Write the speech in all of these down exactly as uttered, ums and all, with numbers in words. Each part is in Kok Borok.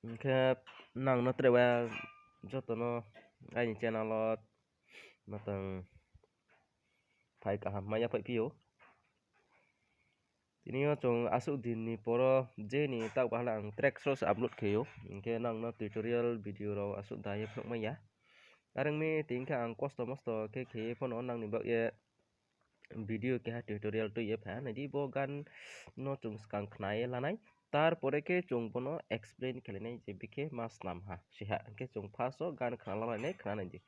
Hwnkhe nangno trewa jotono aini channel o matwng phai kaham maya phai phio. Tini o chwng aswk din ni poro je ni tak bahala ang tracks rok se upload khaio, hwnkhe nangno tutorial video rok aswk daiya phunuk maya. Arwngmi tini khe ang kosto mosto khe khaiwi phano nangni bagwi video keha tutorial twiwi pha naidi. Bo gan no chwng swkang khnawi lanai, tar pore khe chwng bono explain khlainai je bikhe ma swnam ha siha. Hwnkhe chwng first o gan khna lanai, khna naidi.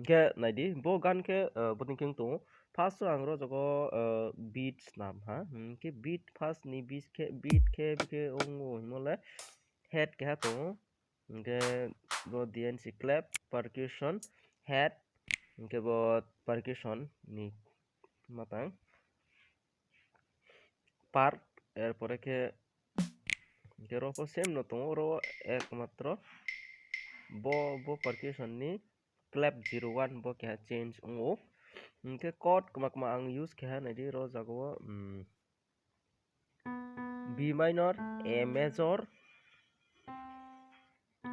Hwnkhe naidi, bo gan khe, ah, bwtwing khe wng tongo. First o ang ro jago, ah, beat swnam ha. Hwnkhe beat first ni beat khe, beat khe, khe wngo hwnmale head keha tongo. Hwnkhe bo D N C clap, percussion, head, hwnkhe bo percussion ni matang. Part, er pore khe, hwnkhe oro same no tongo, oro ekmatro bo, bo percussion ni clap zero one bo keha change wngo. Hwnkhe chord kwma kwma ang use khe ha naidi oro jaga o, mm, B minor, A major,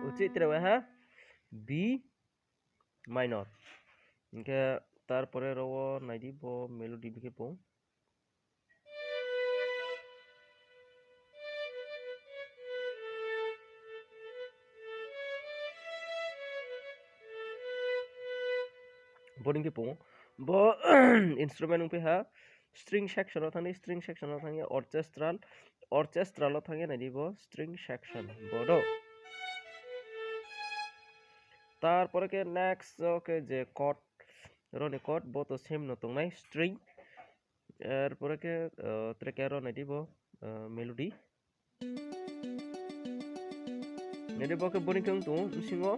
uchih tre ha B minor. Hwnkhe tar pore oro naidi bo melody bikhe pung. Bo ringkhe pungo. Bo instrument wngphi ha string section o thangdi, string section o thangya orchestral, orchestral o thangya naidi bo string section bodo. Tarpore khe next o khe je chord, roni chord bo to same no tongnai string. Er pore khe, ah, track aro naidi bo, ah, melody. Naidi bo khe boni khe wng tongo bisingo.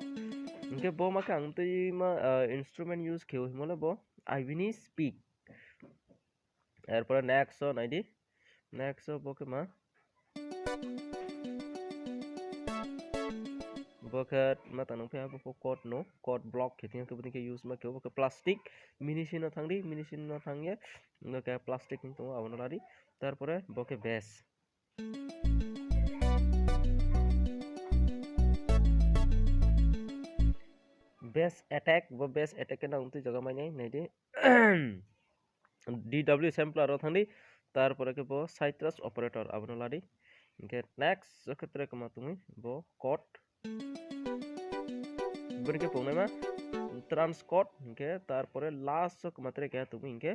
Hwnkhe bo ma khe ang twi ma, ah, instrument use khe himole bo I B ni speed. Er pore next o naidi. Next o bo khe ma. Bo khe ma tang nang phiya bo khe chord no, chord block khe thang khe bo khe use ma khe bo khe plastic, minisin no thangdi, minisin no thangya, bo khe plastic wng tongo abono ladi. Tarpore bo khe bass. Bass attack, bo bass attack khe nang twi jaga mainai naidi. D W sampler o thangdi, tarpore khe bo citrus operator abono ladi. Hwnkhe next o khe track ma tongwi bo chord. Bini khe pungnaima trans chord, hwnkhe tarpore last o khe ma track keha tongwi hwnkhe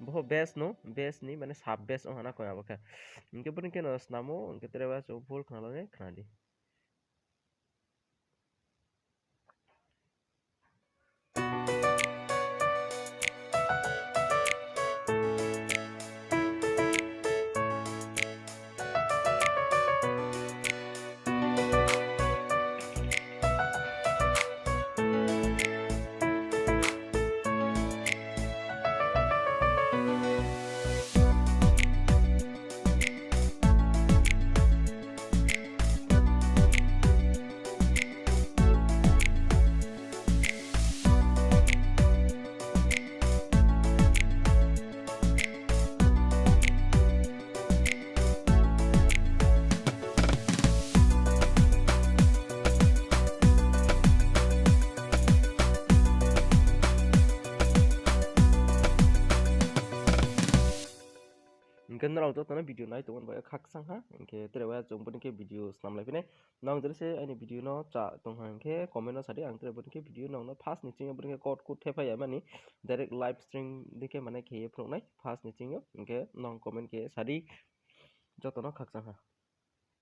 bo bass no, bass ni mane sub bass o hana koi abo khe. Hwnkhe bini khe no snamo, hwnkhe tere ba chwng full khna lani khna di. Norok jotono video nai tongmani bagwi khakchang ha, hinkhe tere o chwng boni khe video snam lai phinai. Nang jera se ani video no cha tong ha hinkhe comment no sadi, ang tere boni khe video nokno first ni chingo boni khe cut cut thepai ya mani direct live stream dikhe mane kheye phunuknai first ni chingo, hinkhe nang comment khe sadi jotono khakchang ha.